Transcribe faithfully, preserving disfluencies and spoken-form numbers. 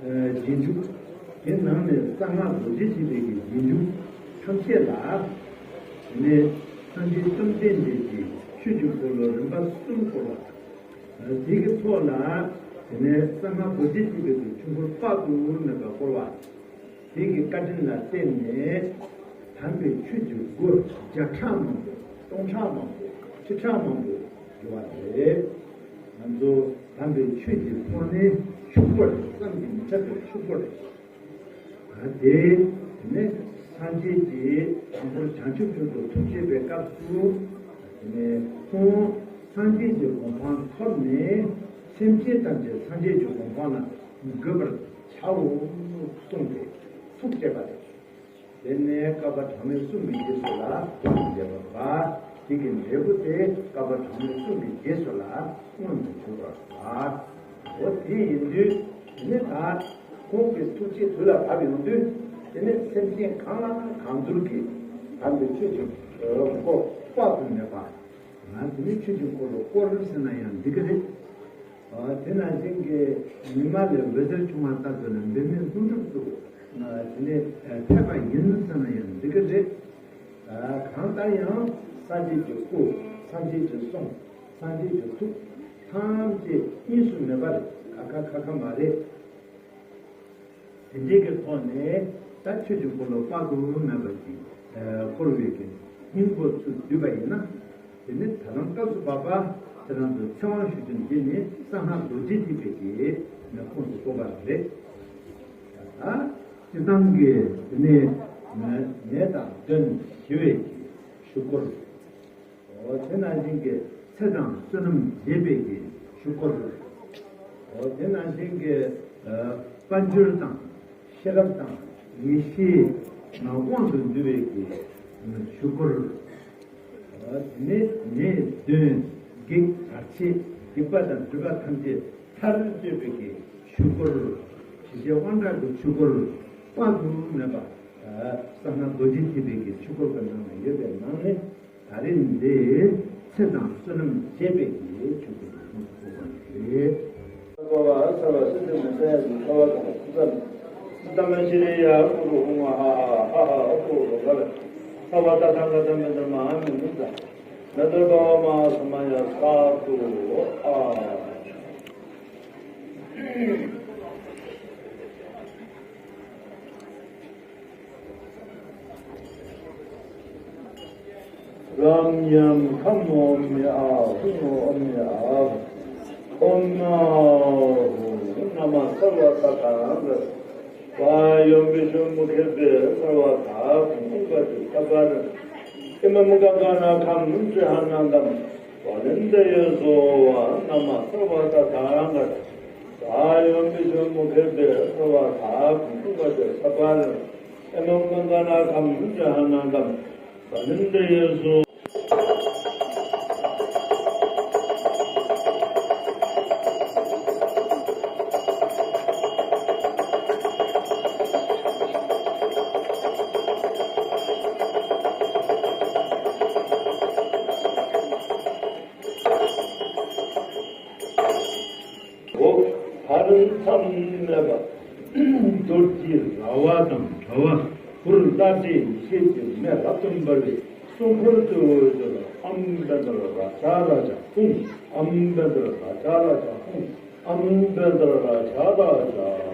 རྗེས་འཇུག་དེ་ནང་ནས་གསང་སྔགས་རྡོ་རྗེ་ཐེག་པའི་གི་རྗེས་འཇུག་ཐམས་ཅད་ལ། དེ་ནས་སངས་རྒྱས་བཅོམ་ལྡན་འདས་ཀྱིས་ཆོས་ཀྱི་འཁོར་ལོ་རིམ་པ་གསུམ་བསྐོར་བ། དེ་གི་ཐོག་ལ་དེ་ནས་གསང་སྔགས་རྡོ་རྗེ་ཐེག་པའི་གི་ཆོས་འཁོར་དཔག་ཏུ་མེད་པ་བསྐོར་བ། དེ་གི་བཀའ་དྲིན་ལ་བརྟེན་ནས་དམ་པའི་ཆོས་ཀྱི་སྒོ་བརྒྱ་ཕྲག་མང་པོ་སྟོང་ཕྲག་མང་པོ་ཁྲི་ཕྲག་མང་པོ་འགྲོ་བ་རེད། ང་ཚོ་དམ་པའི་ཆོས་ཀྱི་ཐོག་ནས་ཆུ་བསྐོར་བསམ་གྱིས་མི་ཁྱབ་པའི་ཆུ་བསྐོར་རེད། ད་དེ་དེ་ནས་སངས་རྒྱས་ཀྱིས་དང་པོར་བྱང་ཆུབ་མཆོག་ཏུ་ཐུགས་བསྐྱེད་པའི་སྐབས་སུ། དེ་ནས་ཁོང་སངས་རྒྱས་ཀྱི་གོ་འཕང་ཐོབ་ནས་སེམས་ཅན་ཐམས་ཅད་སངས་རྒྱས་ཀྱི་གོ་འཕང་ལ་འགོད་པར་བྱའོ་གསུངས་ཏེ་ཐུགས་བསྐྱེད་པ་རེད། དེ་ནས་བསྐལ་པ་གྲངས་མེད་གསུམ་གྱི་རྗེས་སུ་ལ་འཇལ་བ་པ། དེ་གི་འབྲས་བུ་དེ་བསྐལ་པ་གྲངས་མེད་གསུམ་གྱི་རྗེས་སུ་ལ་མངོན་དུ་གྱུར་པ་པ། འོ་དེ་ཡིན་དུས་དེ་ནས་ད་ཁོང་གི་ཐུགས་རྗེ་དུས་ལ་བབས་ཡོང་དུས། དེ་ནས་སེམས་ཅན་གང་ལ་གང་འདུལ་གྱི་དམ་པའི་ཆོས་ཀྱི་སྒོ་དཔག་ཏུ་མེད་པ། ང་དེ་ནས་ཆོས་ཀྱི་འཁོར་ལོ་བསྐོར་ཟེར་ན་ཡང་འགྲིག་གི་རེད། ཨ། དེ་ནང་བཞིན་གྱི་ཉི་མ་ལས་འོད་ཟེར་བྱུང་བ་ལྟར་དུ་ལ་འབད་མེད་ལྷུན་གྲུབ་ཏུ། ཨ། དེ་ནས་ཨ་ཕེབས་པ་ཡིན་ཟེར་ན་ཡང་འགྲིག་གི་རེད། ཨ། གང་ལྟར་ཡང་སངས་རྒྱས་ཀྱི་སྐུ། སངས་རྒྱས་ཀྱི་གསུང་། སངས་རྒྱས་ཀྱི་ཐུགས་ཐམས་ཅད་གཉིས་སུ་མེད་པ་རེད། ཁ་ཁ་ཁ་ཁ་མ་རེད། དེ་འདྲའི་གི་ཐོག་ནས་ད་ཆོས་ཀྱི་འཁོར་ལོ་དཔག་ཏུ་མེད་པ་ཞིག་ཨ་བསྐོར་བའི་གི་སྙིང་པོ་ཚུར་བསྡུས་པ་ཡིན་ན། དེ་ནི་ད་རང་སྐབས་སུ་བབ་པ་དེ་རང་ཚོ་ཚེ་དབང་ཞུ་རྒྱུ་འདི་ནི་གསང་སྔགས་རྡོ་རྗེ་ཐེག་པའི་གི་ནི་ཁོངས་སུ་གཏོགས་པ་རེད། ད་སྤྱིར་བཏང་གི་དེ་ནི་ནད་དང་གདོན་ཞི་བའི་གི་ཆོས་འཁོར། འོ་དེ་ནང་བཞིན་གྱི་ཚེ་དང་བསོད་ནམས་རྒྱས་པའི་གི་ཆོས་འཁོར། འོ་དེ་ནང་བཞིན་གྱི་ཨ་དཔལ་འབྱོར་དང་ཤེས་རབ་དང་ཡེ་ཤེས་དབང་དུ་འདུ་བའི་གི་ཆོས་འཁོར། འོ་དེ་ནས་ནད་གདོན་བགེགས་བར་ཆད་སྡིག་པ་དང་སྒྲིབ་པ་ཐམས་ཅད་མཐར་གཅོད་པའི་གི་ཆོས་འཁོར། ཞི་བྱེད་དབང་དྲག་གི་ཆོས་འཁོར་དཔག་ཏུ་མེད་པ། གསང་སྔགས་རྡོ་རྗེ་ཐེག་པའི་གི་ཆོས་འཁོར་གྱི་ནང་ན་ཡོད་པའི་ནང་ནས། ད་རེས་འདི་ཚེ་དང་བསོད་ནམས་རྒྱས་པའི་གི་ཆོས་ཀྱི་ནང་དུ་གཏོགས་པ་རེད། ཚ་བ་ཚ་བ་སྲིད་དུ་མི་གསལ་ཡ་ཚ་བ་དང་སྲིད་དམ། སྲིད་དམ་ཤི་རི་ཡ་ཀུ་རུ་ཧུ་མ་ཧ་ཧ་ཧ་ཧ་ཨ་ཀུ་རུ་ག་ལ། ཚ་བ་ཏ་ཐང་ག་ཏ་མི་ཏ་མ་ཧ་མི་མི་ཏ། མེ་ཏོར་བ་བ་མ་ཧ་ས་མ་ཡ་ས་ཏུ་ཨ། རམ་ཡམ་ཁམ་ཨོམ་ཡ་ཧུ་ཨོམ་ཡ་ཨ་ཧུ་ཨོམ་ཨ་ཧུ་ན་མ་སརྦ་ཏ་ཐཱ་ག་ཏ་ཡོམ་བི་ཤུ་མུ་ཁེ་བེ་སརྦ་ཐཱ་ཀུ་ཀུ་བ་ཏི་ས་པ་ར་ཨི་མ་མུ་ག་ག་ན་ཁམ་ཏྲི་ཧ་ན་དམ་བ་ལན་ཏ་ཡེ་སོ་བ་ན་མ་སརྦ་ཏ་ཐཱ་ག་ཏ་ཡོམ་བི་ཤུ་མུ་ཁེ་བེ་སརྦ་ཐཱ་ཀུ་ཀུ་བ་ཏི་ས་པ་ར། ཨེ་མ་མ་ག་ན་ཁམ་ཏྲི་ཧ་ན་དམ་བ་ལན་ཏ་ཡེ་སོ། འོ་བར་མཚམས་མེད་པ། རྡོ་རྗེ་ར་བ་དང་དྲ་བ་ཧུར་བླ་བྲེ་ཡེ་ཤེས་ཀྱི་མེ་རབ་ཏུ་འབར་བའི་སྲུང་འཁོར་དུ་འོད་ཟེར་ཨམ་བེ་དར་ར་ཇ་ར་ཇ་ཧུང་། ཨམ་བེ་དར་ར་ཇ་ར་ཇ་ཧུང་། ཨམ་བེ་དར་ར་ཇ་ར་ཇ།